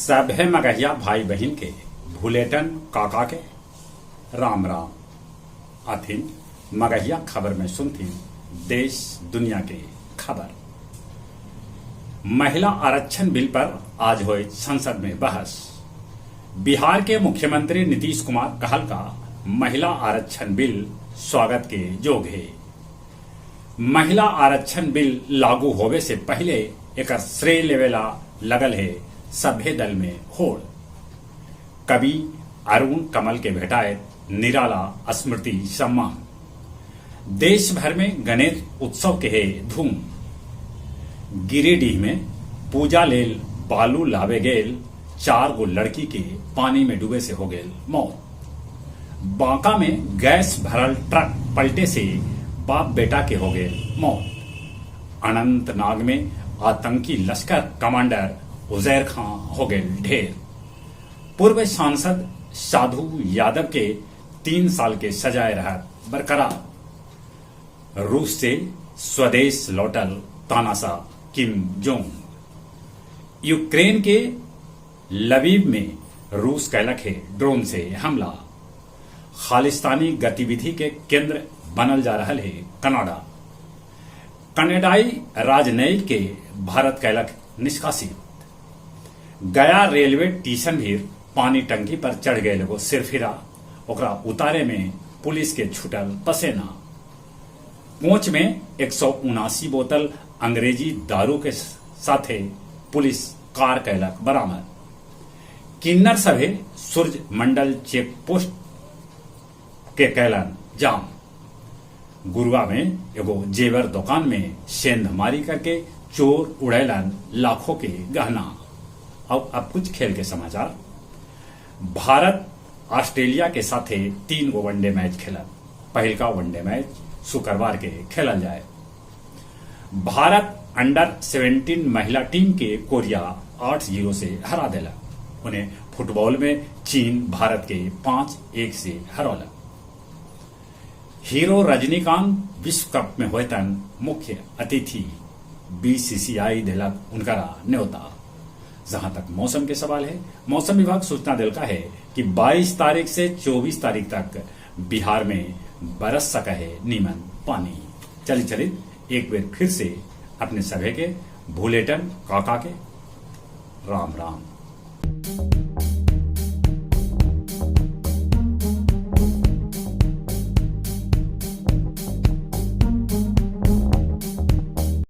सभे मगहिया भाई बहिन के भुलेटन काका के राम राम। अथिन मगहिया खबर में सुनथिन देश दुनिया के खबर। महिला आरक्षण बिल पर आज होए संसद में बहस। बिहार के मुख्यमंत्री नीतीश कुमार कहलका महिला आरक्षण बिल स्वागत के जोग हे। महिला आरक्षण बिल लागू होवे से पहिले एकर श्रेय लेवेला लगल हे सभे दल में होड़। कवि अरुण कमल के भेटाए निराला स्मृति सम्मान। देश भर में गणेश उत्सव के हे धूम। गिरिडीह में पूजा लेल बालू लावे गेल 4 गो लड़की के पानी में डूबे से हो गेल मौत। बांका में गैस भरल ट्रक पलटे से बाप बेटा के हो गेल मौत। अनंतनाग में आतंकी लश्कर कमांडर उजैर खां हो गेल ढेर। पूर्व सांसद साधु यादव के 3 साल के सजाए रहत बरकरार। रूस से स्वदेश लौटल तानाशाह किम जोंग। यूक्रेन के लवीव में रूस कैलक है ड्रोन से हमला। खालिस्तानी गतिविधि के केंद्र बनल जा रहा है कनाडा। कनाडाई राजनयिक के भारत कैलक निष्कासित। गया रेलवे स्टेशन भी पानी टंकी पर चढ़ गए एगो सिरफिरा, ओकरा उतारे में पुलिस के छूटल पसेना। कोच में 179 बोतल अंग्रेजी दारू के साथे पुलिस कार कैलक बरामद। किन्नर सभे सूर्य मंडल चेक पोस्ट के कैलन जाम। गुरुआ में एगो जेवर दुकान में सेंधमारी करके चोर उड़ैलन लाखों के गहना। अब कुछ खेल के समाचार। भारत ऑस्ट्रेलिया के साथे 3 गो वनडे मैच खेलत। पहिलका वनडे मैच शुक्रवार के खेलल जाए। भारत अंडर 17 महिला टीम के कोरिया 8-0 से हरा देला। उन्हें फुटबॉल में चीन भारत के 5-1 से हरौला। हीरो रजनीकांत विश्व कप में होतन मुख्य अतिथि, बीसीसीआई दिलक उनकरा न्योता। जहां तक मौसम के सवाल है, मौसम विभाग सूचना दिलका है कि 22 तारीख से 24 तारीख तक बिहार में बरस सका है नीमन पानी। चली चली एक बार फिर से अपने सभे के भूलेटन काका के राम राम।